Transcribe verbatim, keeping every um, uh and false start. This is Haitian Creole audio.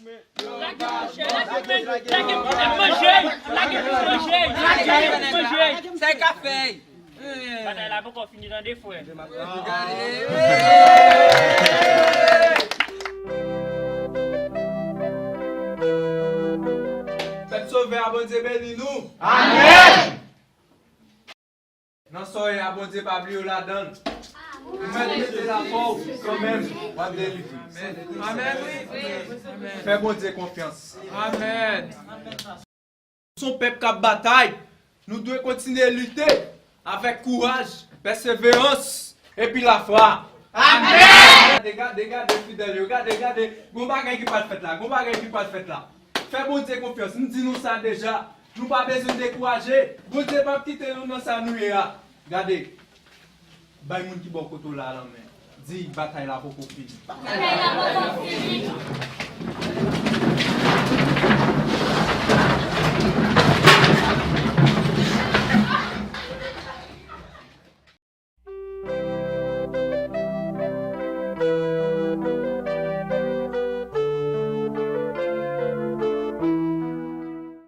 Lage manje, lage manje, lage manje. Sa e ka fè. Batay la poko fini tande, frè. Pèp Sovè a, Bondye beni nou. Amèn. Nan sa w ye a, Bondye pa bliye w ladan l. Ou mèt mete lafwa w kanmenm, w ap delivre. Amèn. Fè Bondye konfyans. Amèn. Se yon pèp k ap batay. Nou dwe kontinye lite avèk kouraj, pèseverans, epi lafwa. Amèn! Gade, gade, gade fidèl yo, gade, gade. Gon bagay ki pral fèt la, gon bagay ki pral fèt la. Fè Bondye konfyans, m di nou sa deja. Nou pa bezwen dekouraje. Bondye p ap kite nou nan sa nou ye a. Gade, bay moun ki bò kote w la lanmen. Di, batay la poko fini. Batay la poko fini.